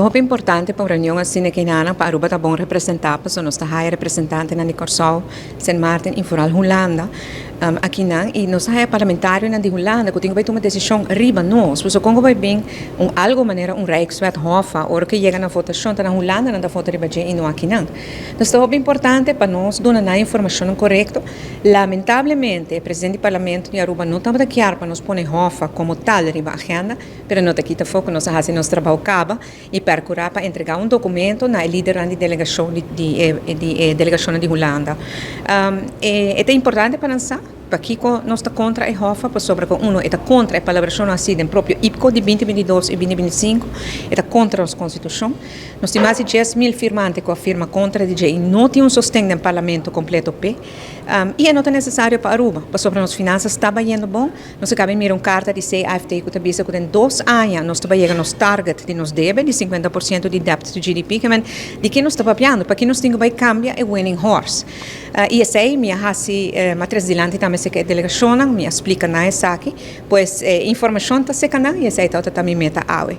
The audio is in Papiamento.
Hopi importante pa un reunion asina aki nan pa Aruba ta bon representa, pasobra nos ta haya representantenan di Corsou, Sint Maarten y vooral Hulanda aki nan y nos ta haya parlamentarionan di Hulanda cu tin cu bay tuma decision riba nos. Pasobra con cu bay bin un algo manera un Rijkswet Hoffa ora cu yega na votacion ta na Hulanda nan ta vota riba dje y no aki nan. Nos ta hopi importante pa nos duna nan informacionnan corecto. Lamentablemente e presidente di parlamento di Aruba no tabata kier pa nos pone Hoffa como tal riba agenda. Pero no ta kita afó ku nos a hasi nos trabou kaba i perkurá pa entregá un dokumento na e lidernan di delegashon di e delegashonnan di Hulanda. E ta importante pa nan sa pakiko nos ta kontra e Hoffa, pasobra ku uno e ta kontra e palabrashonnan hasi den propio IPCO di 2022 i 2025, e ta kontra nos konstitushon. Nos tin mas di 10,000 firmante ku a firma kontra di dje i no tin un sosten den parlamento kompleto p'e. I e no ta nesesario pa Aruba, pasobra nos finansas ta bayendo bon. Nos a kaba mira un karta di CAFT ku ta bisa ku den 2 aña nos ta bai yega nos target di nos debe di 50% di debt to GDP. Ke men, di ke nos ta papiando? Pa ke nos tin ku bai kambia e winning horse? I esei mi a hasi m'a trese dilanti tambe serka e delegashonnan, mi a splika nan esaki. Pues e informashon ta serka nan i esei ta mi meta awe.